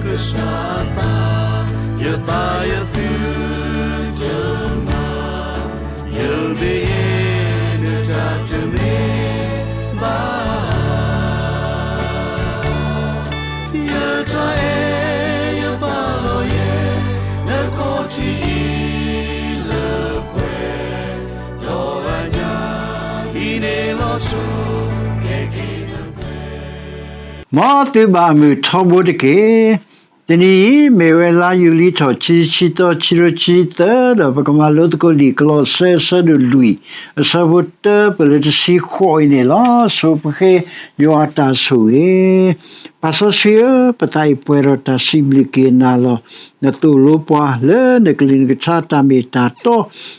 ကစၢ်အသး, ယသးယသုတမၤ, ယမ့ၢ်ယဲနတၢ်တမ့ၢ် ဘၣ်, ယတၢ်အဲၣ်ယပာ်လီၤယဲ နခီၣ်ထံးအံၤလၢပှဲၤ, ဒီးအညၣ်အံၤန့ၣ်လီၤဆိ ကဲက့ၤနပှဲၤ. မ်သုဘၣ်မုာ်ထီဘိတက့ၢ်. တနံၤအံၤ မ့ၢ်ဝဲလါယူၤလံထီၣ် ခံဆံသီ ခံကထိခံဆံသၢ ဒီးပကမၤလိသကိးလံာ်ကလီးစဲ အဆၢဒိၣ်လွံၢ် အဆၢဖိတၢ ပလၢတဆံဃိးအံၤန့ၣ်လီၤ. ဆိပဃ့ယွၤအတၢ်ဆိၣ်ဂ့ၤ. ပၢ်စီဆှံဧၢ, ပသးအံၤပှဲၤဒီးတၢ်စံးဘျုးက့ၤနၤလီၤ. နသိၣ်လိပှၤလၢနကလုၢ်နကထါ တၢ်မ့ၢ်တၢ်တီ,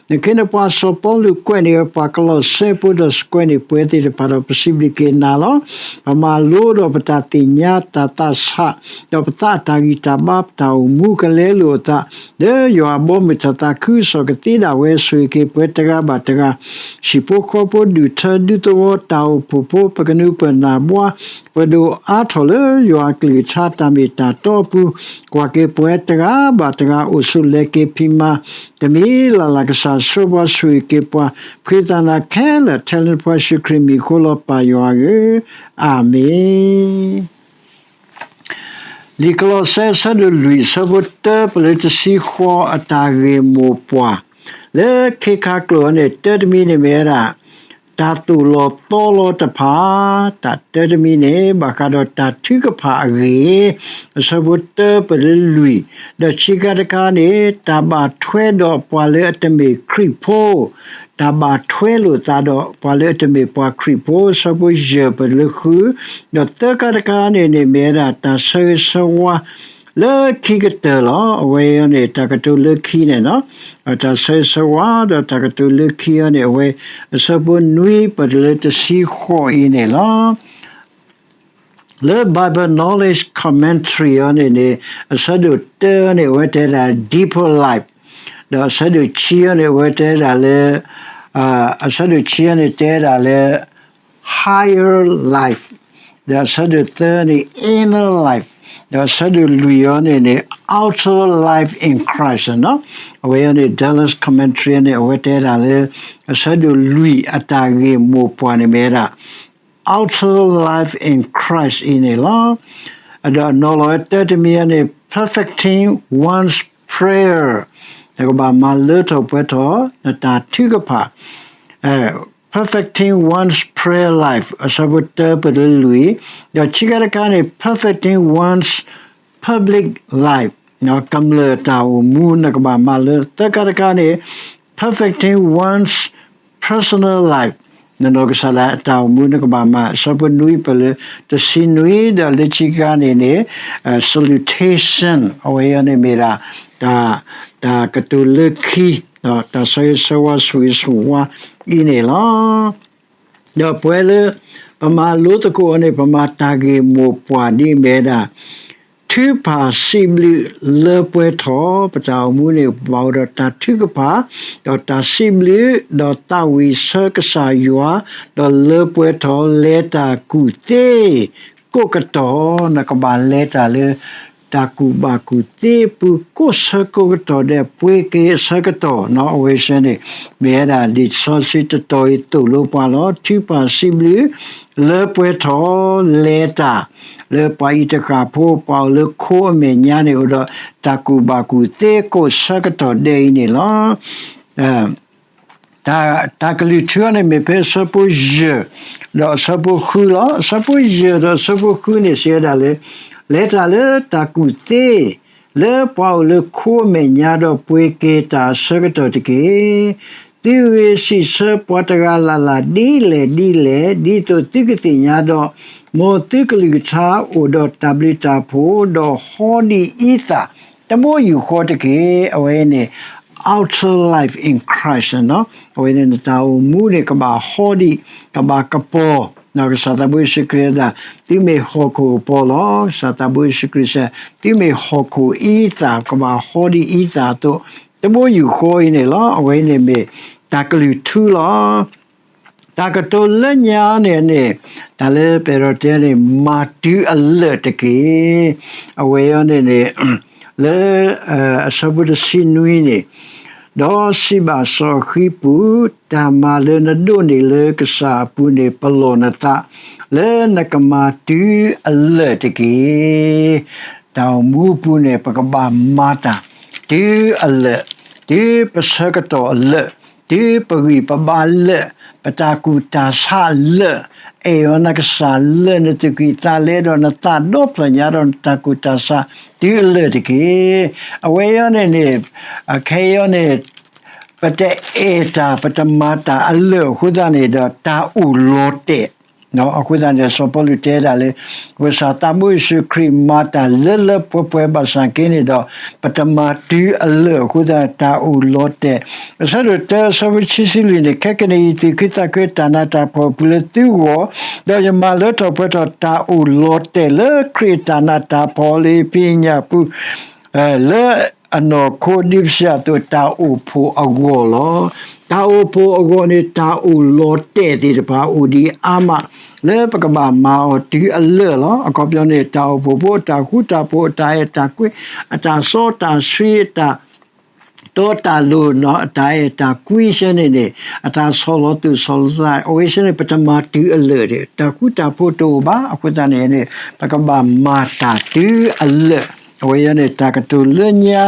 နခ့နပှၤစီၤပီလူးကွဲးန့ၢ်ဝဲပှၤကလီးစဲဖိ ဒီးကွဲးန့ၢ်ပှၤသ့ၣ်တဖၣ်ဒီး ပစံးဘျုးက့ၤနၤလီၤ. ပမၤလိဒီးပတၢ်သ့ၣ်ညါတၢ်သးဆး ဒီးပသးအတၢ်ဂံၢ်တၢ်ဘါ ပတၢ်အိၣ်မူကလဲလိာ်အသး လၢယွၤအဘီအမုၢ်တၢ်သးခုကစီၣ်ကသ့ဒၣ်ဝဲ ဆိၣ်ဂ့ၤက့ၤပှၤတဂၤဘၣ်တဂၤ, ဟံၣ်ဖိဃီဖိ ဒူၣ်ထၢဒူသဝီ တၢ်အိၣ်ဖှိၣ်ဖိ ပကနူးပၢၢ်နၢ်ဘှါ ပဒိၣ်အါထီၣ်လၢယွၤအကလုၢ်ကထါတၢ်မ့ၢ်တၢ်တီအပူၤ, ကွၢ်က့ၤပှၤတဂၤဘၣ်တဂၤ အိၣ်ဆူၣ်လဲၤက့ၤဖံးမၤ တမံၤလၢ်လၢ် ကစၢ်ဆိၣ်ဂ့ၤပှၤ ဆိၣ်ဂ့ၤက့ၤပှၤ ဖှံသးနၤခဲလၢာ် ထဲလၢနဖိယ့ၣ်ၡူးခရံာ်မံၤအဃိလီၤ ပၢ်ယွၤဧၢ, အၤမ့ၣ်. လံာ်ကလီးစဲ အဆၢဒိၣ်လွံၢ် အဆၢဖိတၢ ပလၢတဆံဃိး အတၢ်ဂ့ၢ်မိၢ်ပှၢ်, လၢခ့ခါကျိာ်အံၤန့ၣ် တၢတမံၤန့ၣ်မ့ၢ်ဝဲဒၣ် တၢ်သိၣ်လီၤသီလီၤတဖၣ်, တၢ်တၢတမံၤန့ၣ် ဘၣ်ဃးဒီးတၢ်ထုကဖၣ်အဂ့ၢ်, အဆၢဖိတၢ ပလၢလွံၢ်, ဒီးဆံးခါတခါန့ၣ် တၢ်ဘၣ်ထွဲဒီးပှၤလၢအတမ့ၢ်ခရံာ်ဖိ တၢ်ဘၣ်ထွဲလိာ်သးဒီးပှၤလၢအတမ့ၢ်ပှၤခရံာ်ဖိ အဆၢဖိယဲၢ် ပလၢဃု, ဒီးသၢခါတခါန့ၣ်န့ၣ် မ့ၢ်ဝဲဒၣ်တၢ်ဆၢဂ့ၤဆၢဝါ လၢခံကတၢၢ်လီၤ. အဝဲအံၤန့ၣ် တၢ်ကတိၤလၢခံန့ၣ်လီၤ. တၢ်ဆၢဂ့ၤဆၢဝါဒီးတၢ်ကတိၤလၢခံအံၤန့ၣ် အဝဲ အဆၢဖိနွံ ပတလၢတဆံဃိးအံၤန့ၣ်လီၤ. လၢ Bible Knowledge Commentary အံၤန့ၣ်န့ၣ် အဆၢဒိၣ်တၢန့ၣ် အဝဲတဲဒၣ် deeper life, ဒီးအဆၢဒိၣ်ခံအံၤန့ၣ် အဝဲတဲဒၣ်လၢ အဆၢဒိၣ်ခံအံၤန့ၣ် တဲဒၣ်လၢ higher life, ဒီးအဆၢဒိၣ်သၢန့ၣ် inner life, ဒီးအဆၢဒိၣ်လွံၢ်အံၤန့ၣ်န့ၣ် outer life in Christ န့ၣ်လီၤ. အဝဲအံၤန့ၣ် Dallas Commentary န့ၣ် အဝဲတဲဒၣ်လၢ အဆၢဒိၣ်လွံၢ်အတၢ်ဂ့ၢ်မိၢ်ပှၢ်န့ၣ်မ့ၢ်ဝဲဒၣ် outer life in Christ အံၤန့ၣ်လီၤ. ဒီးအနီၢ်လီၤဝဲတၢတမံၤအံၤန့ၣ် perfecting one's prayer, နကဘၣ်မၤလၢထီၣ်ပှဲၤထီၣ် နတၢ်ထုကဖၣ်, perfecting one's prayer life အဆၢဖိတၢ ပတလၢလွံၢ်, ဒီးဆံးခါတခါန့ၣ် perfecting one's public life, ကမျၢၢ်တၢ်အိၣ်မူ နကဘၣ်မၤလၢ သၢခါတခါန့ၣ် perfecting one's personal life, နနီၢ်ကစၢ်ဒၣ်အတၢ်အိၣ်မူ နကဘၣ်မၤ အဆၢဖိနွံ ပလၢတဆံနွံ, ဒီးလၢခံခါန့ၣ်န့ၣ် salutation အဝဲအံၤန့ၣ်မ့ၢ်ဒၣ် တၢ်ကတိၤလၢခံ, တၢ်ဆၢဂ့ၤဆၢဝါဆိၣ်ဂ့ၤဆိၣ်ဝါအံၤန့ၣ်လီၤ. ဒီးပဝဲလၢ ပမၤလိသကိးအီၤန့ၣ် ပမၤတၢ်ဂ့ၢ်မိၢ်ပှၢ်ဒ်အမ့ၢ်ဝဲဒၣ် ထုကဖၣ်စံးဘျုးလၢပှဲၤထီၣ် ပတၢ်အိၣ်မူန့ၣ် ပဘၣ်အိၣ်ဒီးတၢ်ထုကဖၣ်, ဒီးတၢ်စံးဘျုး, ဒီးသးဝံၣ်ဆၢကစၢ်ယွၤ, ဒီးလၢပှဲၤထီၣ်လဲၤတၢ်ကူၣ်သ့ ကိးကတီၢ်, နကဘၣ်လဲၤတၢ်လၢ တၢ်ကူၣ်ဘၣ်ကူၣ်သ့အပူၤ ကိးဆၢကိးကတီၢ်ဒဲး ပှ့ၤက့ၤအဆၢကတီၢ်န့ၣ်လီၤ. အဝဲဆၢန့ၣ် မ့ၢ်ဝဲဒၣ်လံာ်စီဆှံတတီၤအံၤသိၣ်လိပှၤလီၤ. ထုကဖၣ်စံးဘျုး လၢပှဲၤထီၣ်လဲၤတၢ် လၢပှၤအံၤတဃၣ်ဖိ ပှၤအိၣ်လၢခိအမဲာ်ညါန့ၣ် အိၣ်ဒီးတၢ်ကူၣ်ဘၣ်ကူၣ်သ့ကိးဆၢကတီၢ်ဒဲးအံၤန့ၣ်လီၤ. တၢ်ကလုၢ်ထူအံၤန့ၣ် မ့ၢ်ဖဲအဆၢဖိယဲၢ် ဒီးအဆၢဖိဃုလီၤ. အဆၢဖိယဲၢ်ဒီးအဆၢဖိဃုန့ၣ် စံးဝဲဒၣ်လၢ လဲၤတၢ်လၢတၢ်ကူၣ်သ့ လၢပှၤအိၣ်လၢခိအမဲာ်ညါ ဒီးပှ့ၤက့ၤတၢ်အဆၢကတီၢ်တက့ၢ်. သုဂ့ၤစံးဆၢပှၤတဂၤလၢ်လၢ် ဒ်လဲၣ်ဒ်လဲၣ် ဒ်သိးသုကသ့ၣ်ညါဒီး, မ်သုကလုၢ်ကထါအိၣ်ဒီးတၢ်ဘျုးတၢ်ဖှိၣ် ဒီးဟီဒံးအံသၣ် တဘိယူၢ်ဃီတက့ၢ်. အဝဲန့ၣ် outer life in Christ န့ၣ်လီၤ. အဝဲန့ၣ်နတၢ်အိၣ်မူန့ၣ် ကဘၣ်ဟီဒံး ကဘၣ်ကပီၤ, ကစၢ်သးဘိယ့ၣ်ၡူးခရံာ်ဒၣ် သုမ့ၢ်ဟီၣ်ခိၣ်ကပီၤလီၤ. ကစၢ်သးဘိယ့ၣ်ၡူးခရံာ်စံး သုမ့ၢ်ဟီၣ်ခိၣ်အံသၣ် ကဘၣ်ဟီဒံးအံသၣ်အသိး တဘိယူၢ်ဃီအံၤန့ၣ်လီၤ. အဝဲန့ၣ်မ့ၢ်တၢ်ကလုၢ်ထူလီၤ. တၢ်ကတိၤလၢညါန့ၣ်န့ၣ်, တၢ်လၢပအဲၣ်ဒိးတဲန့ၣ် မၤတုၤအလၢာ်တက့ၢ်. အဝဲအံၤန့ၣ်န့ၣ် လၢ အဆၢဖိတဆံနွံန့ၣ်, ဒီးစံးဘၣ်စီၤဃံပူး, တၢ်မၤလၢနဒိးန့ၢ်လၢကစၢ်အပူၤန့ၣ် ပလီၢ်နသး လၢနကမၤတုၤအလၢာ်တက့ၢ်. တၢ်အိၣ်မူအပူၤန့ၣ် ပကဘၣ်မၤတၢ်တုၤအလၢာ်, တုၤပဆၢကတီၢ်အလၢာ်, တုၤပဂံၢ်ပဘါလၢာ်, ပတၢ်ကူၣ်တၢ်ဆးလၢာ်, အဲၣ်အီၤနကစၢ်လၢာ်, နသူၣ်ကံၢ်သးလဲဒီးနသးဒီဖျၢၣ်ညါဒီးနတၢ်ကူၣ်တၢ်ဆးတုၤအလၢာ်တက့ၢ်. အဝဲအံၤန့ၣ်န့ၣ် ခဲအံၤန့ၣ် ပတအဲၣ်တၢ် ပတမၤတၢ်အလၢာ်အဃိသတးန့ၣ်ဒီး တၢ်အိၣ်လီၤတဲာ် အဃိသတးန့ၣ် စီၤပီလူးတဲဒၣ်လၢ ကစၢ်သးဘိယ့ၣ်ၡူးခရံာ်မၤတၢ်လၢလၢပှဲၤပှဲၤဘၣ်ဆၣ်က့န့ၣ်ဒီး ပတမၤတုၤအလၢာ်အဃိသတး တၢ်အိၣ်လီၤတဲာ်. အဆၢဒိၣ်တၢ အဆၢဖိခံဆံလွံၢ်န့ၣ်, ခဲကနံၣ်အံၤ သူၣ်ခုသးခုတၢ်နးတၢ်ဖှီၣ်အပူၤလၢသုဂီၢ်, ဒီးယမၤလၢထီၣ်ပှဲၤထီၣ်တၢ်အိၣ်လီၤတဲာ်လၢခရံာ်အတၢ်နးတၢ်ဖှီၣ်လၢအဖံးအညၣ်အပူၤ လၢအနီၢ်ခိဒ်ပစံးအသိး တၢ်အိၣ်ဖှိၣ်အဂီၢ်လီၤ. တၢ်အိၣ်ဖှိၣ်အဂီၢ်န့ၣ် တၢ်အိၣ်လီၤတဲာ်သ့ၣ်တဖၣ်အိၣ်ဒံးအါမး လၢပကဘၣ်မၤအီၤတုၤအလၢာ်လီၤ. အခီပညီန့ၣ် တၢ်အိၣ်ဖှိၣ်ဖိ အတၢ်ဃူတၢ်ဖိး အတၢ်အဲၣ်တၢ်ကွံ အတၢ်စီတၢ်ဆှံ အတၢ်တီတၢ်လိၤ အတၢ်အဲၣ်တၢ်ကွံဆၢန့ၣ်န့ၣ် အတၢ်ဆီၣ်လီၤသူၣ်ဆီၣ်လီၤသး အဝဲဆၢန့ၣ် ပတမၤတုၤအလၢာ်ဒီး တၢ်ဃူတၢ်ဖိးတအိၣ်ဘၣ်. အဃိသတးန့ၣ်န့ၣ် ပကဘၣ်မၤတၢ်တုၤအလၢာ်. အဝဲအံၤန့ၣ် တၢ်ကတိၤလၢညါ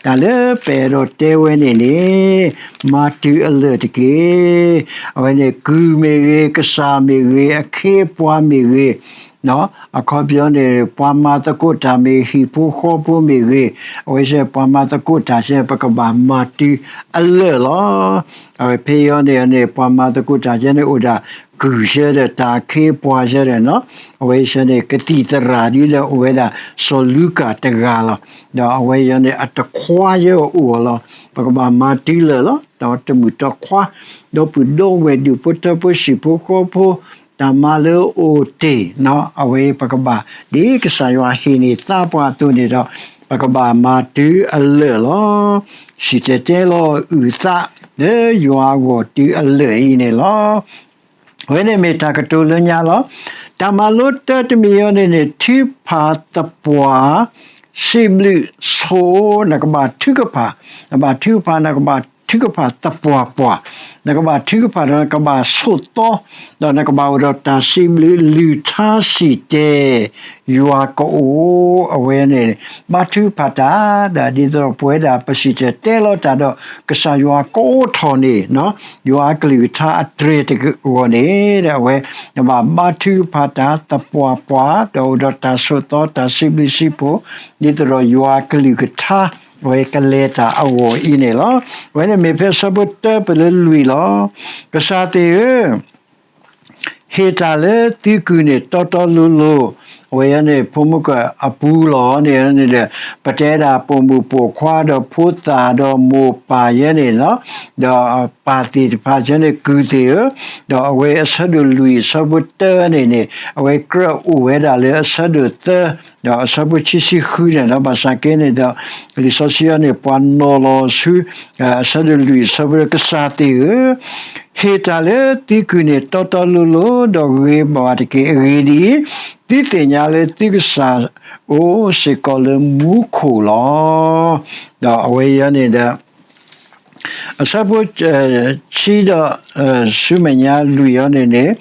တၢ်လၢပအဲၣ်ဒိးတဲဝဲန့ၣ်န့ၣ် မၤတုၤအလၢာ်တက့ၢ်. အဝဲန့ၣ် ကုၢ်မ့ၢ်ဂ့ၤ, ကစၢ်မ့ၢ်ဂ့ၤ, အခ့အပှၤမ့ၢ်ဂ့ၤ, အခီပညီန့ၣ် ပှၤမၤသကိးတၢ်မ့ၢ်ဟံၣ်ဖိဃီဖိမ့ၢ်ဂ့ၤ, အဝဲဆၢ ပှၤမၤသကိးတၢ်ဆၢ ပကဘၣ်မၤတုၤအလၢာ်လီၤ. အဝဲဖဲအံၤန့ၣ်န့ၣ် ပှၤမၤသကိးတၢ်ဆၢန့ၣ် အိၣ်ဒၣ်ကုၢ်ဆၢဒီး တၢ်အခ့အပှၤဆၢဒီး အဝဲဆၢန့ၣ် ကသံၣ်သရၣ်ဒ်ဒီး အိၣ်ဝဲဒၣ်စီၤလူကၣ်တဂၤလီၤ. ဒီးအဝဲအံၤန့ၣ် အတခွါယဲအိၣ်အီၤလီၤ. ပကဘၣ်မၤတုၤလၢာ်လီၤ. ဒီးတမုၢ်တခွါ ဒီပုၢ်ဒီဝဲၢ် ဒူၣ်ဖိထၢဖိ ဟံၣ်ဖိဃီဖိ တၢ်မၤလၢအအိၣ်တ့ၢ် အဝဲပကဘၣ် ဒ်ကစၢ်ယွၤဟ့ၣ်န့ၢ်သါပှၤအသိးန့ၣ်ဒီး ပကဘၣ်မၤတုၤအလၢာ်လီၤ. စံၣ်တဲၤတဲလီၤအုၣ်သး လၢယွၤအဂီၢ်တုၤအလၢာ်အံၤန့ၣ်လီၤ. အဝဲန့ၣ်မ့ၢ်တၢ်ကတိၤလၢညါလီၤ. တၢ်မၤလိတၢတမံၤအံၤန့ၣ်န့ၣ် ထုကဖၣ်သပှၢ် စံးဘျုးဆိ နကဘၣ်ထုကဖၣ်, နဘၣ်ထုကဖၣ် နကဘၣ်ထုကဖၣ်သပှၢ်ပှၢ်, နကဘၣ်ထုကဖၣ်ဒီးနကဘၣ်ဆိးသီ, ဒီးနကဘၣ်အိၣ်ဒီးတၢ်စံးဘျုး လုၢ်ထါစံၣ်တဲၤ ယွၤကအိၣ်. အဝဲန့ၣ် ဘါထုကဖၣ်တၢ် ဒီးဒ်သိးဒီးပဝဲဒၣ်ပစံၣ်တဲၤတဲလီၤတၢ်ဒီး ကစၢ်ယွၤကအိးထီၣ်န့ၣ် ယွၤအကလုၢ်ကထါအတြဲၤတဂ့ၤအဂီၢ်န့ၣ် အဝဲ နဘၣ်ဘါထုကဖၣ်တၢ်သပှၢ်ပှၢ် ဒီးအိၣ်ဒီးတၢ်ဆိးသီ တၢ်စံးဘျုးစံးဖှိၣ် ဒ်သိးဒီးယွၤအကလုၢ်ကထါ အဝဲကလဲၤတၢ်အဂီၢ်အံၤန့ၣ်လီၤ. အဝဲန့ၣ်မ့ၢ်ဖဲအဆၢဖိတၢပၢၢ်လၢလွံၢ်လီၤ. ကစၢ်သ့ၣ်ဧၢ ဟ့ၣ်တၢ်လၢသုကုၢ်န့ၣ်တီတီလိၤလိၤ, အဝဲန့ၣ် ဖိမုၣ်ကၢအပူၤလီၤန့ၣ်န့ၣ်ဒီး ပတဲဒၣ်ပိာ်မုၣ်ပိာ်ခွါဒီးဖိသၣ်ဒီးမိၢ်ပၢ်ယဲန့ၣ်လီၤ. ဒီးပၢ်သ့ၣ်တဖၣ်ယဲန့ၣ် ကုၢ်သ့ၣ်ဧၢ, ဒီးအဝဲအဆၢဒိၣ်လွံၢ်အဆၢဖိတၢန့ၣ်န့ၣ် အဝဲကြၢးအိၣ်ဝဲဒၣ်လၢအဆၢဒိၣ်သၢ ဒီးအဆၢဖိခံဆံဃုန့ၣ်လီၤ. ဘၣ်ဆၣ်က့န့ၣ်ဒီး လံာ်စီဆှံအံၤန့ၣ် ပှၤနီၤလီၤဆူ အဆၢဒိၣ်လွံၢ်အဆၢဖိ ကစၢ်သ့ၣ်ဧၢ ဟ့ၣ်တၢ်လၢသုကုၢ်န့ၣ်တီတီလိၤလိၤ ဒီးဂ့ၤဘၣ်တက့ၢ်. အဂ့ၢ်ဒ်အံၤ, သုသ့ၣ်ညါလၢသုကစၢ်အိၣ်စ့ၢ်ကီးလၢမူခိၣ်လီၤ. ဒီးအဝဲအံၤန့ၣ်ဒီး အဆၢဖိ ဆံဒီး ဆူမဲာ်ညါလွံၢ်အံၤန့ၣ်န့ၣ်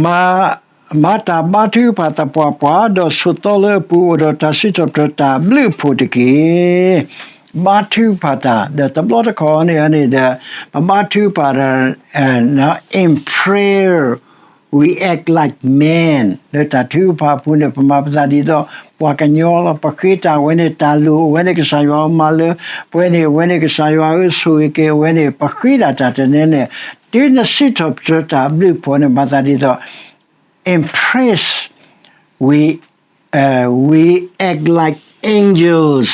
မၤ မၤတၢ်ဘါထုကဖၣ်သပှၢ်ပှၢ်, ဒီးဆိးသီလၢအပူၤ အိၣ်ဒီးတၢ်စံးထီၣ်ပတြၢၤတၢ်ဘျုးအဖှိၣ်တက့ၢ်. ဘါထုကဖၣ်တၢ် ဒီးတဘျီတခီၣ်န့ၣ်န့ၣ်ဒီး ပဘါထုကဖၣ်ဒီး in prayer we act like man လၢတၢ်ထုကဖၣ်အပူၤန့ၣ် ပမၤပသးဒ်သိး ပှၤကညီလီၤ. ပဃ့တၢ်အဝဲန့ၣ် တၢ်လိၣ်အဝဲန့ၣ် ကစၢ်ယွၤမၤလၢပှဲၤန့ၣ် အဝဲန့ၣ် ကစၢ်ယွၤဧၢ ဆိၣ်ဂ့ၤက့ၤအဝဲန့ၣ် ပဃ့ဒၣ်တၢ်တန့ၢ်န့ၣ် တုၤနစံးထီၣ်ပတြၢၤတၢ်ဘျုးအဖှိၣ်န့ၣ် မၤသးဒ်သိး impress we we act like angels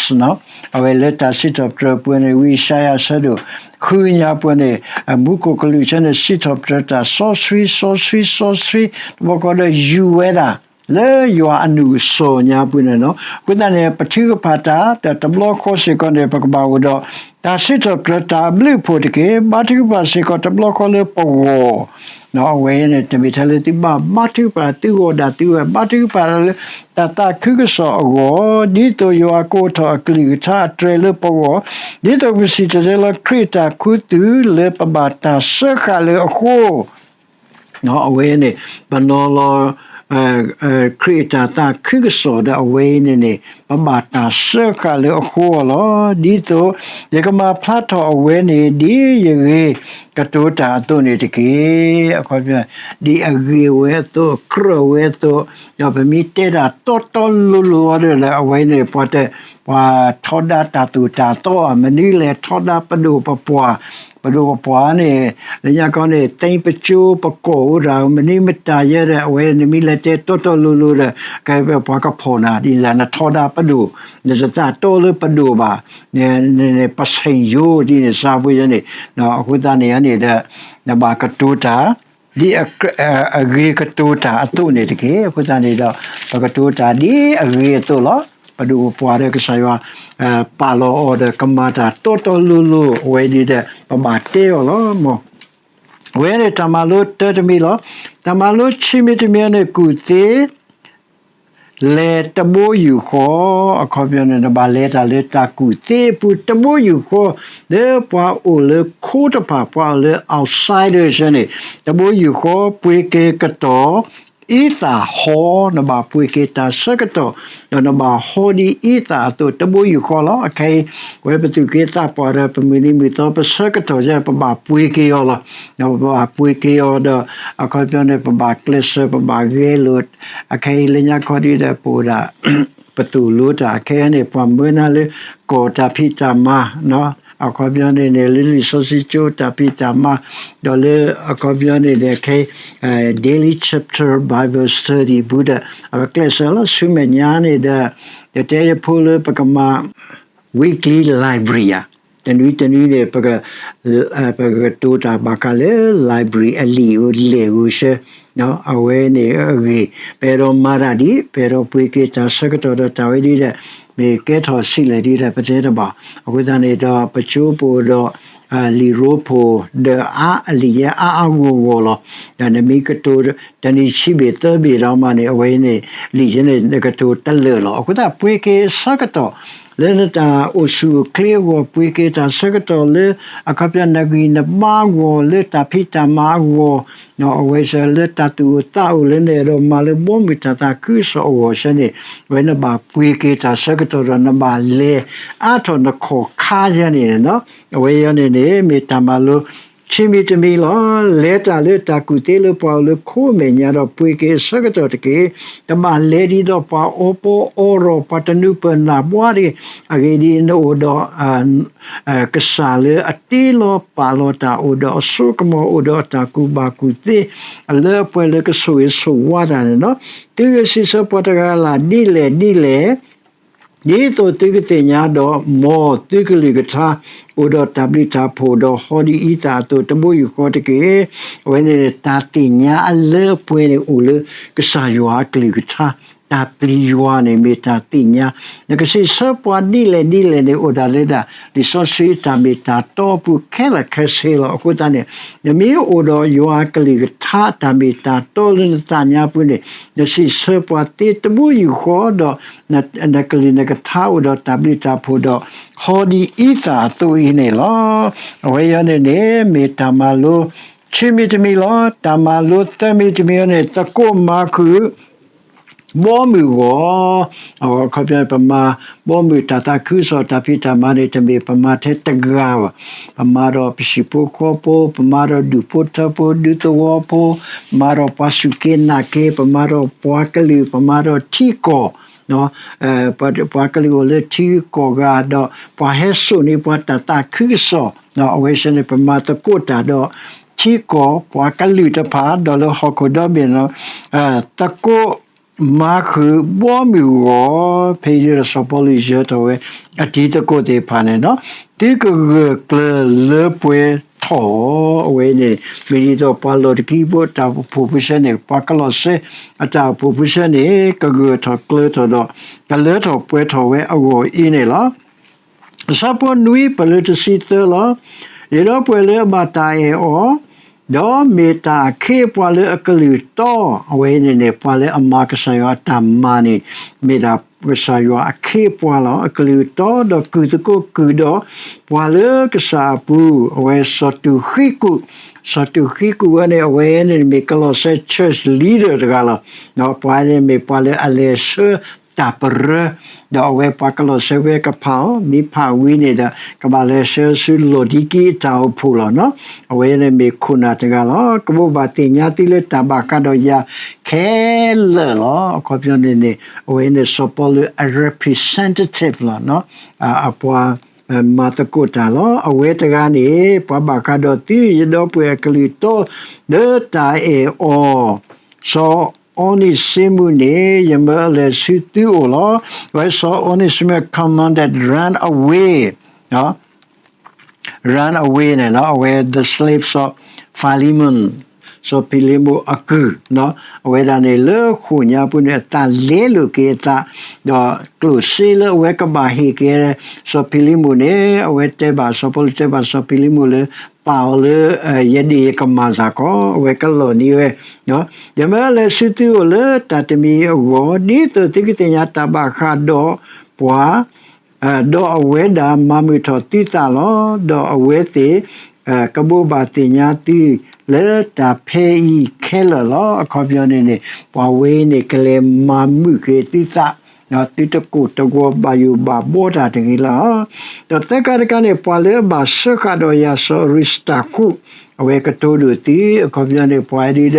အဝဲလၢတၢ်စံးထီၣ်ပတြၢၤပူၤန့ၣ် ဝံယၡါယၤအဆၢဒိၣ်ဃုညါပူၤန့ၣ် မူခိၣ်ကလူးဆၢန့ၣ် စံးထီၣ်ပတြၢၤတၢ်စီဆှံ စီဆှံ စီဆှံ တဘျီဃီဒီးယူၤဝဲဒၣ် လၢယွၤအနုာ်ကစၢ်ညါပူၤန့ၣ်လီၤ. အဃိသတးန့ၣ် ပထုကဖၣ်တၢ် ဒီးတဘျီဃီစ့ၢ်ကီးန့ၣ် ပကဘၣ်အိၣ်ဒီး တၢ်စံးထီၣ်ပတြၢၤတၢ်အဘျုးအဖှိၣ်တက့ၢ်. ဘါထုကဖၣ်စ့ၢ်ကီးတဘျီဃီလၢပဂီၢ် အဝဲန့ၣ် တမ့ၢ်ထဲလၢသုဘၣ်ဘါထုကဖၣ်သုဂီၢ်ဒၣ်သုဝဲ ဘါထုကဖၣ်လၢ တၢ်သးခုကစီၣ်အဂီၢ်, ဒ်သိးယွၤကအိးထီၣ်အကလုၢ်ကထါအတြဲၤလၢပဂီၢ်, ဒ်သိးပစံၣ်တဲၤတဲလီၤခရံာ်အတၢ်ခူသူၣ်လၢပဘၣ်တၢ်စၢဃာ်လၢအဃိ အဝဲန့ၣ် ပနီၤလီၤ ခရံာ်အတၢ်သးခုကစီၣ်ဒီးအဝဲအံၤန့ၣ်န့ၣ် ပဘၣ်တၢ်စၢဃာ်လၢအဃိအီၤလီၤ. ဒ်သိးယကမၤဖျါထီၣ်အဝဲန့ၣ် ဒ်ယဂ့ၤကတိၤတၢ်အသိးန့ၣ်တက့ၢ်. အခီပညီ ဒ်အဂ့ၤဝဲအသိး အကြၢးဝဲအသိး, ဒီးပမ့ၢ်တဲတၢ်တီတီလိၤလိၤအီၤဒီး အဝဲန့ၣ် ပှၤတ ပှၤထီဒါတၢ်သိၣ်တၢ်သီ မနုၤလဲၣ်ထီဒါပဒိၣ်ပပှၢ်, ပဒိၣ်ပပှၢ်န့ၣ် လၢညါခီန့ၣ် သ့ပကၠိပကီၢ်အိၣ်ဒၣ် မနုၤမတၤယဲဒီး အဝဲနမ့ၢ်လဲၤတဲတီတီလိၤလိၤဒီး ကဲပှၤကဖီၣ်နၤဒ်န့ၣ် နထီဒါပဒိၣ်, နတသးတီလၢပဒိၣ်ဘၣ်, ပဆ့ၣ်ယိၤဒ်န့ၣ် စၢဖှိယဲန့ၣ်, အဃိသတးန့ၣ်န့ၣ်ဒီး နဘၣ်ကတိၤတၢ် ဒ်အဂ့ၤကတိၤတၢ်အသိးန့ၣ်တက့ၢ်. အဃိသတးန့ၣ်ဒီး ပကတိၤတၢ်ဒ်အဂ့ၤအသိးလီၤ. ပဒိၣ်ပပှၢ်ဒီးကစၢ်ယွၤ ပာ်လီၤအီၤဒီးကမၤတၢ်တီတီလိၤလိၤ အဝဲဒ်ဒီး ပဘၣ်တဲအီၤလီၤ. အဝဲန့ၣ်တၢ်မၤလိတၢတမံၤလီၤ. တၢ်မၤလိဆံမံၤတမံၤန့ၣ် ကူၣ်သ့ လဲၤတဘိယူၢ်ဃီ, အခီပညီန့ၣ် နဘၣ်လဲၤတၢ်လၢတၢ်ကူၣ်သ့အပူၤတဘိယူၢ်ဃီ, လၢပှၤအိၣ်လၢခိတဖၣ် ပှၤအိၣ်လၢ outsider န့ၣ် တဘိယူၢ်ဃီ ပှ့ၤက့ၤကတီၢ် အံသၣ်ဟီ, နဘၣ်ပှ့ၤက့ၤတၢ်ဆၢကတီၢ်, ဒီးနဘၣ်ဟီဒ်အံသၣ်အသိး တဘိယူၢ်ဃီလီၤ. အခဲအံၤ ဝဲပသူၣ်က့သးပှၢ်ဒီး ပမုၢ်နံၤမုၢ်သီ ပဆၢကတီၢ်ယဲ ပဘၣ်ပှ့ၤက့ၤအီၤလီၤ. ဒီးပဘၣ်ပှ့ၤက့ၤအီၤဒီး အခီပညီန့ၣ် ပဘၣ်ကျဲးစၢး ပဘၣ်ဂဲၤလိာ်, အခဲအံၤလၢညါခီဒ်ဒီး ပအိၣ်ဒၣ် ပသိၣ်လိတၢ် အခဲအံၤန့ၣ် ပှၤမၢနၤလၢကီၢ်တၢ်ဖံးတၢ်မၤ, အခီပညီန့ၣ်န့ၣ် လၢလံာ်စီဆှံကၠိတၢ်ဖံးတၢ်မၤ, ဒီးလၢအခီပညီန့ၣ်န့ၣ် ခဲ Daily Chapter Bible Study ပူၤဒီး အဝဲကျဲးစၢးလီၤ ဆူမဲာ်ညါန့ၣ်ဒီး ယတဲယဖိလၢပကမၤ weekly library ဧါ, တနွံတနွံန့ၣ် ပက ပကကတိၤတၢ်ဘၣ်ဃးလၢ library အလံာ်ဧိၤလဲၢ်ဧိၤဆၢ, အဝဲန့ၣ်အဂ့ၢ် ပအဲၣ်ဒိးမၤတၢ်ဒ် ပအဲၣ်ဒိးပှ့ၤက့ၤတၢ်ဆၢကတီၢ်ဒီးတၢ်ဝဲဒ်ဒီး မ့ၢ်ကဲထီၣ်ဆံးလဲၣ်ဒ်ဒီး ပတဲတဘၣ်. အဃိသတးန့ၣ်ဒီး ပကၠိပအိၣ်ဒီး လံာ်ရိဖှိၣ် ဒီးအါ အလံာ်ယဲအါအါဂီၢ်ဂီၢ်လီၤ. ဒီးနမ့ၢ်ကတိၤ တနံၤဆံဘ့ၣ်သၢဘ့ၣ်ဒီးမးန့ၣ် အဝဲန့ၣ် လံာ်ယဲန့ၣ် နကတိၤတလၢာ်လီၤ. အဃိသတး ပှ့ၤက့ၤအဆၢကတီၢ် လၢနတၢ်အိၣ်ဆူၣ်အိၣ်ချ့အဂီၢ် ပှ့ၤက့ၤတၢ်ဆၢကတီၢ်လၢ အခီပညီနဂံၢ်နဘါအဂီၢ် လၢတၢ်ဖံးတၢ်မၤအဂီၢ်, အဝဲစ့ၢ်လၢတၢ်သူၣ်အိၣ်သးအိၣ်လၢနအဲၣ်ဒိးမၤလၢ ဘီမုၢ်တၢ်သးခုကစီၣ်အဂီၢ်စ့ၢ်န့ၣ် အဝဲနဘၣ်ပှ့ၤက့ၤတၢ်ဆၢကတီၢ်ဒီး နဘၣ်လဲၤအါထီၣ်နခီၣ်ခါယဲန့ၣ်လီၤ. အဝဲယဲန့ၣ်န့ၣ် မ့ၢ်တၢ်မၤလိ ဆံမံၤတမံၤလီၤ. လဲၤတၢ်လၢတၢ်ကူၣ်သ့လၢပှၤအိၣ်လၢခိမဲာ်ညါဒီး ပှ့ၤက့ၤအဆၢကတီၢ်တက့ၢ်. တဘၣ်လဲၤဒ်သိးပှၤအီပီအီရီၣ် ပှၤတနုာ်ပၢၢ်နၢ်ဘှါတဂ့ၤ, အဂ့ၢ်ဒ်အံၤ, နအိၣ်ဒီး ကစၢ်လၢအတ့လီၤပာ်လီၤတၢ် အိၣ်ဒီးအစိကမီၤ အိၣ်ဒီးအတၢ်ကူၣ်ဘၣ်ကူၣ်သ့ လၢပှဲၤလၢကဆိၣ်ဂ့ၤဆိၣ်ဝါတၢ်န့ၣ်လီၤ. သုကစံးဆၢပှၤတဂၤလၢ် ဒ်လဲၣ်ဒ်လဲၣ် ဒ်သိးသုကသ့ၣ်ညါဒီး မ်သုကလုၢ်ကထါ အိၣ်ဒီးတၢ်ဘျုးတၢ်ဖှိၣ်ဒီး ဟီဒ်အံသၣ်အသိး တဘိယူၢ်ဃီတက့ၢ်. အဝဲန့ၣ် တၢ်သ့ၣ်ညါအလၢအပှဲၤန့ၣ် အိၣ်လၢကစၢ်ယွၤအကလုၢ်ကထါ, တၢ်ပျံၤယွၤန့ၣ် မ့ၢ်တၢ်သ့ၣ်ညါ. နကစံးဆၢပှၤဒ်လဲၣ်ဒ်လဲၣ်န့ၣ် အိၣ်ဒၣ်လၢဒၣ် လံာ်စီဆှံတၢ်မ့ၢ်တၢ်တီအပူၤခဲလၢာ်ခဲဆ့လီၤ. အဃိသတးန့ၣ် နမ့ၢ်အိၣ်ဒီးယွၤအကလုၢ်ကထါ တၢ်မ့ၢ်တၢ်တီလၢနသးညါပူၤန့ၣ် နစံးဆၢပှၤသ့တဘိယူၢ်ဃီဒီး နကလုၢ်နကထါအိၣ်ဒီးတၢ်ဘျုးတၢ်ဖှိၣ်ဒီး ဟီဒ်အံသၣ်အသိးအံၤန့ၣ်လီၤ. အဝဲအံၤန့ၣ်န့ၣ် မ့ၢ်တၢ်မၤလိ ခံမံၤတမံၤလီၤ. တၢ်မၤလိသၢမံၤတမံၤအံၤန့ၣ် သကိးမၤဃုာ် ဘီမုၢ်ဂီၢ်, အခီပညီ ပမၤ ဘီမုၢ်တၢ်သးခုကစီၣ် တၢ်ဖံးတၢ်မၤန့ၣ် တမ့ၢ်ပမၤထဲတဂၤဘၣ်. ပမၤဒီးပဟံၣ်ဖိဃီဖိ, ပမၤဒီးဒူၣ်ဖိထၢဖိ ဒူသဝီဖိ, ပမၤဒီးပှၤစူၢ်က့ၤနာ်က့ၤ, ပမၤဒီးပှၤကလုာ်, ပမၤဒီးထံကီၢ်, ပှၤကလုာ်အိၣ်လၢထံကီၢ်ဂၤဒီး ပှၤဟဲစိာ်န့ၢ်ပှၤတၢ်သးခုကစီၣ်, အဝဲစ့ၢ်န့ၣ် ပမၤသကိးတၢ်ဒီး ထံကီၢ်ပှၤကလုာ်တဖၣ် ဒီးလၢဟီၣ်ခိၣ်ဒီဘ့ၣ်န့ၣ် သကိးမၤဃုာ်ဘီမုၢ်ဂီၢ်, ဖဲအံၤဒီးစီၤပီလူးယၢၤထီၣ်ဝဲ အတံၤသကိးသ့ၣ်တဖၣ်န့ၣ်လီၤ. သုကဂၢၢ်ကျၢၤလၢပှဲၤ ကလီၤစဲထီၣ်အီၤ, အဝဲန့ၣ် မ့ၢ်ဒ်သိးပှၤလီၢ်တကံဖိတၢ်အိၣ်ဖှိၣ်ဖိဆၢန့ၣ် ပှၤကလီၤစဲအတၢ်အိၣ်ဖှိၣ်ဖိဆၢန့ၣ် ကဂၢၢ်ထီၣ်ကျၢၤထီၣ်ဒီး ကလၢထီၣ်ပှဲၤထီၣ်ဝဲအဂီၢ်အံၤန့ၣ်လီၤ. အဆၢဖိနွံ ပလၢတဆံသၢလီၤ. ယဒီပုၢ်ဝဲၢ်လၢအဘၣ်တၢ်အဲၣ်အီၤ, ဒီးမ့ၢ်တၢ်အခ့အပှၤလၢအကလုၢ်တီ, အဝဲအံၤန့ၣ်န့ၣ် ပှၤလၢအမၤကစၢ်ယွၤအတၢ်မၤန့ၣ် မ့ၢ်ဒၣ်ကစၢ်ယွၤအခ့အပှၤလီၤ. အကလုၢ်တီ ဒီးကုၢ်သကိးကုၢ်ဒီး ပှၤလၢကစၢ်အပူၤ, အဝဲစီၤတူၢ်ဃံကူၣ်, စီၤတူၢ်ဃံကူၣ်ဝဲန့ၣ် အဝဲန့ၣ်မ့ၢ်ကလီၤစဲ church leader တဂၤလီၤ. ဒီးပှၤန့ၣ်မ့ၢ်ပှၤလၢအလဲၤဆှၢတၢ်ပရၢ ဒီးအဝဲပှၤကလီၤစဲဝဲကဖးအီၤ, မ့ၢ်ဖးဝံၤန့ၣ်ဒီး ကဘၣ်လဲၤဆှၢဆူလီၢ်ဒံကံအတၢ်အိၣ်ဖှိၣ်လီၤနီၤ. အဝဲန့ၣ်မ့ၢ်ခိၣ်နၢ်တဂၤလီၤ. ကဘိးဘၣ်သ့ၣ်ညါသုလၢတၢ်ဘၣ်ဃးဒီးယၤခဲလၢာ်လီၤ. အခီပညီန့ၣ်န့ၣ် အဝဲန့ၣ်စီၤပီလူးအ representative လီၤနီၤ, အပှၤမၤသကိးတၢ်လီၤ. အဝဲတဂၤန့ၣ် ပှၤဘၣ်ဃးဒီးသု ယဒီပုၢ်ဝဲၢ်အကလုၢ်တီ လၢတၢ်အဲၣ်အီၤ စီၤ Onesimus န့ၣ် ယမၢအလဲၤဆူသုအိၣ်လီၤ. အဝဲစီၤ Onesimus commanded run away, run away န့ၣ်လီၤ. အဝဲ the slave စီၤ Philemon, စီၤဖံလံမိၣ်အကုၢ်, အဝဲဒၣ်န့ၣ်လၢဃိာ်ညါပူၤန့ၣ် အသးလဲလိာ်က့ၤအသး, ဒီးကျိၣ်စ့လၢအဝဲကဘၣ်ဟ့ၣ်က့ၤ စီၤဖံလံမိၣ်န့ၣ် အဝဲတဲဘၣ် စီၤပီလူးတဲဘၣ်စီၤဖံလံမိၣ်လၢ ပာ်အီၤလၢ ယဒ့ၣ်ယကမၢ်စ့ၢ်ကီး အဝဲကလီၢ်န့ၢ်ဝဲ, ယမၢလဲၤဆူသုအိၣ်လၢတၢ်တမံၤအဂီၢ် ဒ်သိးသုကသ့ၣ်ညါတၢ်ဘၣ်ဃးဒီးပှၤ, ဒီးအဝဲဒၣ်မၤမုာ်ထီၣ်သုသးလီၤ. ဒီးအဝဲသ့ၣ် ကဘိးဘၣ်သ့ၣ်ညါသုလၢတၢ်ဖဲအံၤခဲလၢာ်လီၤ. အခီပညီန့ၣ်န့ၣ် ပှၤဝဲအံၤန့ၣ် ကလဲၤမၤမုာ်က့ၤသုသး, သုတကိၢ်တဂီၤဘၣ်ယိၣ်ဘၣ်ဘှီတၢ်တဂ့ၤလီၤ. ဒီးသၢခါတခါန့ၣ် ပှၤလၢအဘၣ်စၢဃာ်ဒီးယၤစီၤအရံစတၤခိၣ်, အဝဲကတိၤဒိၣ်သု, အခီပညီန့ၣ် ပှၤဒ်ဒီး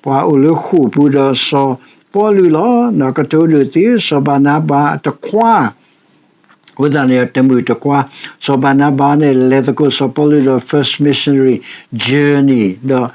ပှၤအိၣ်လၢဃိာ်ပူၤဒီးစီၤပီလူးလီၤ. ကတိၤဒိၣ်သု စီၤဘၤနါဘၤအတခွါ အဃိသတးန့ၣ် တမုၣ်တခွါ, စီၤဘၤနါဘၤန့ၣ် လဲၤသကိးစီၤပီလူးဒီး first missionary journey ဒီး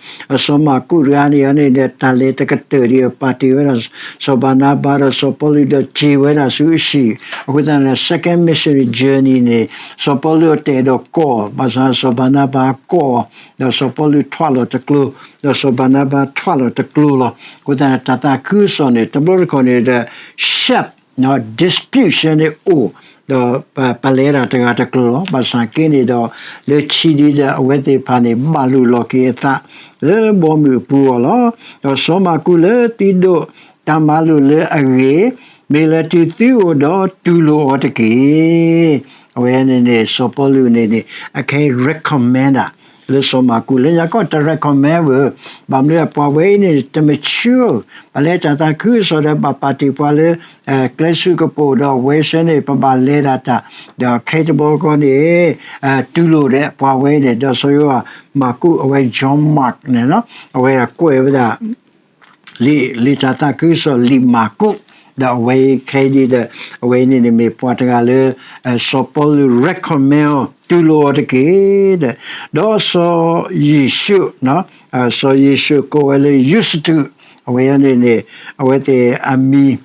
စီၤမၢ်ကူးတဂၤန့ၣ်န့ၣ် တၢ်လဲၤတကတၢၢ်ဒီးပာ်တ့ၢ်ဝဲဒၣ် စီၤဘၤနါဘၤဒီးစီၤပီလူးဒီးစံၣ်ဝဲဒၣ်ဆူအဟံၣ်, အဃိသတးန့ၣ် second missionary journey န့ၣ် စီၤပီလူးအတအဲၣ်ဒိးကိး, ဘၣ်ဆၣ်စီၤဘၤနါဘၤကိး, ဒီးစီၤပီလူးထွဲလီၤတကျိၤ, ဒီးစီၤဘၤနါဘၤထွဲလီၤတကျိၤလီၤ. အဃိသတးန့ၣ် တၢ်သးခုကစီၣ်န့ၣ် တဘျီတခီၣ်န့ၣ်ဒီး sharp dispute န့ၣ်အိၣ်, ဒီးပလဲၤတၢ်တဂၤတကျိၤလီၤ. ဘၣ်ဆၣ်က့န့ၣ်ဒီး လၢခံဒ်ဒီးအဝဲသ့ၣ်တဖၣ်န့ၣ် ဘၣ်လိာ်လီၤက့ၤအသး လၢဘီမုၢ်အပူၤအဂီၢ်လီၤ. ဒီးစီၤမၢ်ကူးလၢသုဒိးတၢ်မၤလိာ်လၢအဂ့ၤ, မ့ၢ်လဲၤတုၤသုအိၣ်ဒီးတူၢ်လိာ်အီၤတက့ၢ်. အဝဲန့ၣ်န့ၣ် စီၤပီလူးန့ၣ်န့ၣ် အခဲအံၤ recommend လၢစီၤမၢ်ကူး လၢညါကီၢ်တ recommend ဝဲ, ဘၣ်မနုၤပှၤဝဲအံၤန့ၣ် တ mature, ပလဲၤတၢ်သးခုကစီၣ်ဒီးဘၣ်ပာ်တ့ၢ်ပှၤလၢ ကျဲဆူကပိာ်ဒီးဝဲဆၢန့ၣ် ပဘၣ်လဲၤဒၣ်တၢ်, ဒီးခဲအံၤတဘျီဃီန့ၣ် တူၢ်လိာ်ဒီးပှၤဝဲန့ၣ် ဒီးစီၤယိၤဟၣ်မၢ်ကူး အဝဲ John Mark န့ၣ် အဝဲကွဲးဝဲဒၣ် လံာ်တၢ်သးခုကစီၣ်လံာ်မၢ်ကူး, ဒီးအဝဲခဲအံၤဒ်ဒီး အဝဲန့ၣ်န့ၣ်မ့ၢ်ပှၤတဂၤလၢ စီၤပီလူး recommend အီၤ တူၢ်လိာ်အီၤတက့ၢ်ဒီး, ဒီးစီၤယ့ၣ်ၡူး, စီၤယ့ၣ်ၡူးကိးဝဲလၢ Eusebius, အဝဲန့ၣ်န့ၣ် အဝဲသ့ၣ်အမံၤ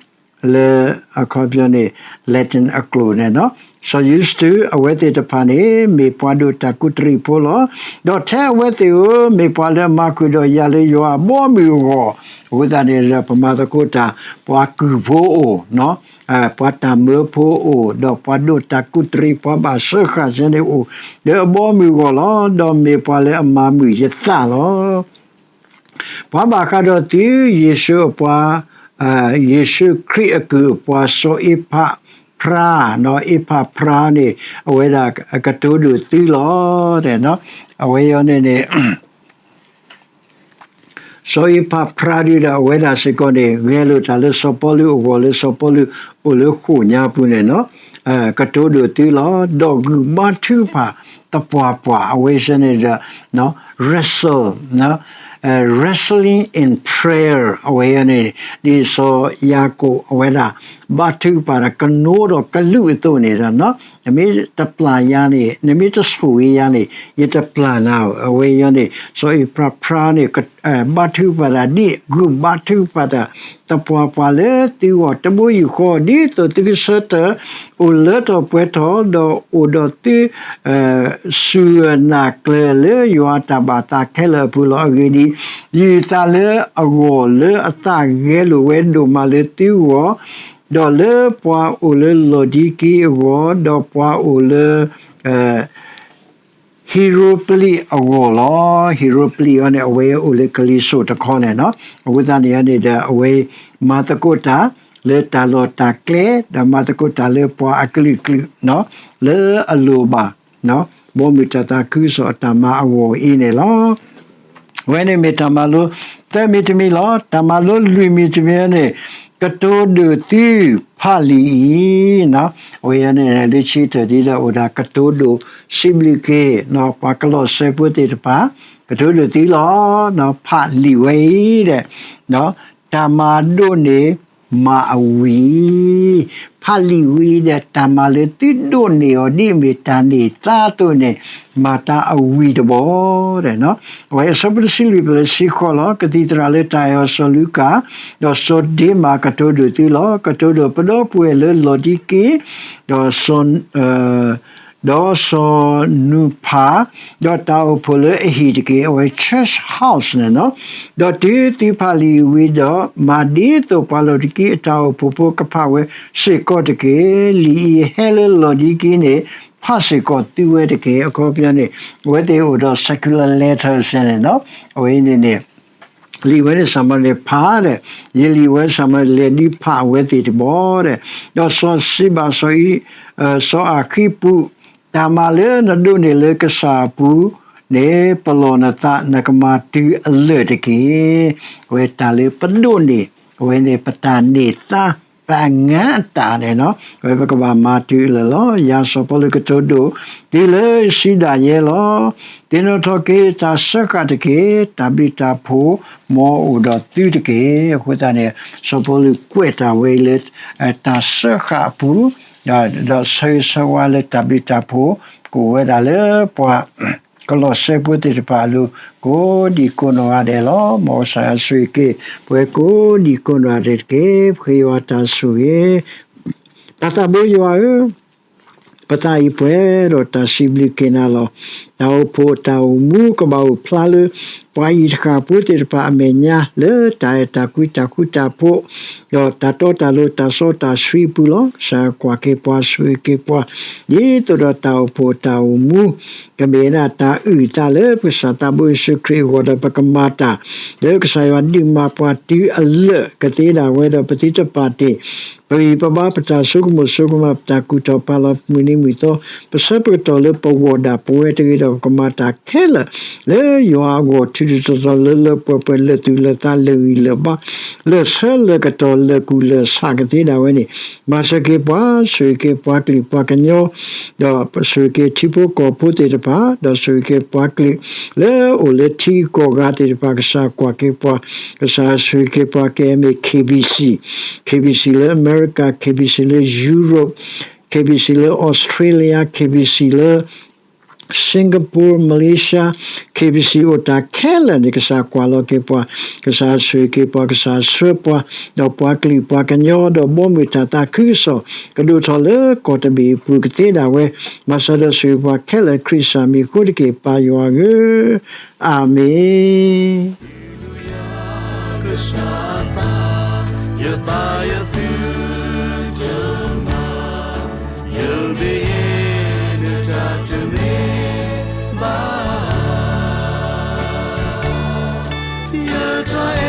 လၢအခီပညီန့ၣ် Latin အကျိာ်န့ၣ်, စီၤ Eusebius အဝဲသ့ၣ်တဖၣ်န့ၣ် မ့ၢ်ပှၤဒိးတၢ်ကူးတရံးဖိလီၤ. ဒီးထဲအဝဲသ့ၣ်ဧၢ, မ့ၢ်ပှၤလၢအမၤဃုာ်ဒီးယၤလၢယွၤအဘီအမုၢ်အဂီၢ်, အဃိသတးန့ၣ်ဒီး ပမၤသကိးတၢ် ပှၤကုၢ်ဖိအိၣ် ပှၤတၢ်မၢဖိအိၣ်, ဒီးပှၤဒိးတၢ်ကူးတရံး ပှၤဘၣ်စၢဃာ်စဲန့ၣ်အိၣ် လၢအဘီအမုၢ်အဂီၢ်လီၤ. ဒီးမ့ၢ်ပှၤလၢအမၤမုာ်ယသးလီၤ. ပှၤဘၣ်ဃးဒီးသု ယ့ၣ်ၡူးအပှၤ, ယ့ၣ်ၡူးခရံာ်အကုၢ်အပှၤ စီၤအ့ဖးဖြါ, အ့ဖးဖြါန့ၣ် အဝဲဒၣ်ကတိၤဒိၣ်သုလီၤ. အဝဲအံၤန့ၣ်န့ၣ် စီၤအ့ဖးဖြါဒ်ဒီး အဝဲဒၣ်စ့ၢ်ကီးန့ၣ် ဂဲၤလိာ်တၢ်လၢစီၤပီလူးအဂီၢ် လၢစီၤပီလူးအိၣ်လၢဃိာ်ညါပူၤန့ၣ်, ကတိၤဒိၣ်သုလီၤ. ဒီးဂုၢ်ဘါထုကဖၣ်သပှၢ်ပှၢ် အဝဲဆၢန့ၣ်ဒီး wrestle, wrestling in prayer အဝဲအံၤန့ၣ် ဒ်စီၤယၤကိာ်အဝဲဒၣ် ဘါထုကဖၣ်ဒီး ကနိဒီးကလူးအသိးန့ၣ်ဒီး နမ့ၢ်တပျၢ်ယၤန့ၣ် နမ့ၢ်တဆိၣ်ဂ့ၤယၤန့ၣ် ယတပျၢ်နၤ အဝဲအံၤန့ၣ် စီၤအံးဖရးဖရါန့ၣ် ဘါထုကဖၣ်တၢ်ဒ် ဂုာ်ဘါထုကဖၣ်တၢ် သပှၢ်ပှၢ်လၢသုဂီၢ် တဘိယူၢ်ဃီ ဒ်သိးသုကဆၢထၢၣ် အိၣ်လၢထီၣ်ပှဲၤထီၣ် ဒီးအိၣ်ဒီးသု စူၢ်နာ်ကျၢၤလၢယွၤအတၢ်ဘၣ်သးခဲလၢာ်အပူၤလီၤ. အဂ့ၢ်ဒ်အံၤ, ယုၢ်သးလၢအဂီၢ်လၢအသးဂဲၤလိာ်ဝဲဒိၣ်မးလၢသုဂီၢ်, ဒီးလၢပှၤအိၣ်လၢလီၢ်ဒံက့အဂီၢ်, ဒီးပှၤအိၣ်လၢ ဟံရိပလံးအဂီၢ်လီၤ. ဟံရိပလံးအံၤန့ၣ် အဝဲအိၣ်လၢကလံၤစိးတခီန့ၣ်လီၤ. အဃိသတးန့ၣ်န့ၣ်ဒီး အဝဲမၤသကိးတၢ်လၢတၢ်လီၢ်တၢ်ကျဲ, ဒီးမၤသကိးတၢ်လၢပှၤအကလုာ်ကလုာ် လၢအလိၣ်ဘၣ် ဘီမုၢ်တၢ်သးခုကစီၣ်အတၢ်မၤအဂီၢ်အံၤန့ၣ်လီၤ. အဝဲန့ၣ်မ့ၢ်တၢ်မၤလိသၢမံၤတမံၤလီၤ. တၢ်မၤလိလွံၢ်မံၤတမံၤန့ၣ် ကတိၤဒိၣ်သုဖးလံာ်အံၤ, အဝဲန့ၣ် လၢခံတၢၢ်ဒ်ဒီးအိၣ်ဒၣ် ကတိၤဒိၣ်စံးဘျုးက့ၤ ပှၤကလီးစဲဖိသ့ၣ်တဖၣ်, ကတိၤဒိၣ်သုလီၤ. ဖးလံာ်ဝဲအံၤဒီး တၢ်မၤဒိးန့ၢ်မၤအဝံၤ, ဖးလံာ်ဝံၤဒီး တၢ်မၤလၢသုဒိးန့ၢ်အီၤ ဒ်အမ့ၢ်တၢ်န့ၢ်သါအသိးန့ၣ် မၤတၢ်အဝံၤတဘီ အဝဲအဆၢဖိတဆံလွံၢ်ဖဲလၢဆံဃိးလီၤ. ကသံၣ်သရၣ်လၢတၢ်အဲၣ်အီၤစီၤလူကၣ်, ဒီးစီၤဒ့မးကတိၤဒိၣ်သုလီၤ. ကတိၤဒိၣ်ပဒီပုၢ်ဝဲၢ်လၢလီၢ်ဒံက့, ဒီး ဒီးစီၤနူဖး, ဒီးတၢ်အိၣ်ဖှိၣ်လၢအဟံၣ်တက့ၢ်. အဝဲ church house န့ၣ်လီၤ. ဒီးတုၤသုဖးလံာ်ဝံၤဒီး မၤဒ်သိးပှၤလီၢ်ဒံက့အတၢ်အိၣ်ဖှိၣ်ဖိကဖးဝဲစ့ၢ်ကီးတက့ၢ်. လံာ်အံၤဟဲလၢလီၢ်ဒံက့န့ၣ် ဖးစ့ၢ်ကီးသုဝဲတက့ၢ်. အခီပညီန့ၣ် အဝဲသ့ၣ်အိၣ်ဒီး circular letters န့ၣ်လီၤ. အဝဲအံၤန့ၣ်န့ၣ် လံာ်ဝဲန့ၣ် စၢ်မီၤန့ၣ်ဖးဒီး ယလံာ်ဝဲ စၢ်မီၤန့ၣ် လဲၤဒုးဖးအဝဲသ့ၣ်တဘီဒီး ဒီးစီၤစံးဘၣ်စီၤအံၤ စီၤအၤဃံပူး, တၢ်မၤလၢနဒိးန့ၢ်လၢကစၢ်အပူၤန့ၣ် ပလီၢ်နသး နကမၤတုၤအလၢာ်တက့ၢ်. အဝဲတၢ်လၢပဒိးန့ၢ် အဝဲန့ၣ် ပတၢ်န့ၢ်သါ ပအငါအတၢ်န့ၣ်လီၤ. အဝဲပကဘၣ်မၤတုၤအလၢာ်လီၤ. ယၤစီၤပီလူးကတိၤဒိၣ်သုလၢယစုဒၣ်ယဲလီၤ. သ့ၣ်နီၣ်ထီၣ်က့ၤတၢ်စၢဃာ်တက့ၢ်. တၢ်ဘျုးတၢ်ဖှိၣ်မ်အိၣ်ဒီးသုတက့ၢ်. အဃိသတးန့ၣ် စီၤပီလူးကွဲးတၢ်ဝဲအံၤလၢ တၢ်စၢဃာ်အပူၤ ဒီးဆၢဂ့ၤဆၢဝါလၢတၢ်ဘျုးတၢ်ဖှိၣ် ကအိၣ်ဝဲဒၣ်လၢပှၤ ကလီးစဲဖိသ့ၣ်တဖၣ်အလိၤ ကိးဒံကိးနီၢ်ဂၤဒဲးလီၤ. မ်ကစၢ်ယွၤဆိၣ်ဂ့ၤက့ၤ ပဝဲကိးဒံကိးနီၢ်ဂၤဒဲးတက့ၢ်. ပဃ့ယွၤတၢ်ဆိၣ်ဂ့ၤ, ပၢ်သးဘိယွၤဧၢ, ပသးအံၤပှဲၤဒီးတၢ်စံးဘျုးက့ၤနၤလီၤ. တၢ်အိၣ်ဖှိၣ်တၢ်အိၣ်မူကဘၣ်အိၣ်ဖျါလၢ ပှၤအံၤတဃၣ်ဖိသ့ၣ်တဖၣ်အမဲာ်ညါ လၢတၢ်အဲၣ်တၢ်ကွံတၢ်ဃူတၢ်ဖိး ဒီးတၢ်တီတၢ်လိၤတၢ်စီတၢ်ဆှံအပူၤလီၤ. ကစၢ်ကွၢ်က့ၤပှၤ ဆိၣ်ဂ့ၤက့ၤပှၤ ဒ်သိးဒီးတၢ်အိၣ်ဖှိၣ်တၢ်အိၣ်မူ ကမ့ၢ်ဝဲဒၣ်တၢ်အုၣ်အသးလၢပကစၢ်သးဘိယ့ၣ်ၡူးခရံာ်အဂီၢ်ဒီး ပကမၤတၢ် လၢကစၢ်ယွၤဒုးမၤပှၤတုၤအလၢာ်ကသ့ဒၣ်ဝဲဒီး ပသုတပာ်တ့ၢ် ပဂံၢ်ပဘါ ပတၢ်ဆိကမိၣ်ဆိကမး ပတၢ်ကူၣ်ထီၣ်ပာ်လီၤ ပမုၢ်နံၤမုၢ်သီ ပဆၢပကတီၢ်လၢပဂီၢ်ဒၣ်ပဝဲတဂ့ၤဒီး ပကမၤတၢ်ခဲလၢာ် လၢယွၤအဂီၢ် ထူးထူးတီၤတီၤ လၢလၢပှဲၤပှဲၤ လၢာ်သူၣ်လၢာ်သး လၢာ်ဂံၢ်လၢာ်ဘါ လၢာ်ဆၢလၢာ်ကတီၢ် လၢာ်ကူၣ်လၢာ်ဆးကသ့ဒၣ်ဝဲန့ၣ် မၤစၢၤက့ၤပှၤ ဆိၣ်ဂ့ၤက့ၤပှၤကလုာ်ပှၤကညီ ဒီးဆိၣ်ဂ့ၤက့ၤထံဖိကီၢ်ဖိသ့ၣ်တဖၣ် ဒီးဆိၣ်ဂ့ၤက့ၤပှၤကလုာ် လၢအိၣ်လၢထံဂုၤကီၢ်ဂၤသ့ၣ်တဖၣ် ကစၢ်ကွၢ်က့ၤပှၤ ကစၢ်ဆိၣ်ဂ့ၤက့ၤပှၤ ကဲမ့ၢ် KBC, KBC လၢအမဲရကၤ KBC လၢ Europe, KBC လၢ Australia, KBC လၢ Singapore, Malaysia, KBC အိၣ်တၢ်ခဲလၢာ်န့ၣ် ကစၢ်ကွၢ်လီၤက့ၤပှၤ, ကစၢ်ဆိၣ်ဂ့ၤက့ၤပှၤ, ကစၢ်ဆှၢပှၤ, ဒီးပှၤကလုာ်ပှၤကညီ ဒီးဘီမုၢ်တၢ်သးခုကစီၣ် ကဒိၣ်ထီၣ်လၢကီၢ်တဘ့ၣ်အပူၤကသ့ဒၣ်ဝဲ, မၤစၢၤဒီးဆိၣ်ဂ့ၤပှၤခဲလၢာ် ခရံာ်ကစၢ်မံၤအဃိတက့ၢ် ပၢ်ယွၤဧၢ, အၤမ့ၣ်.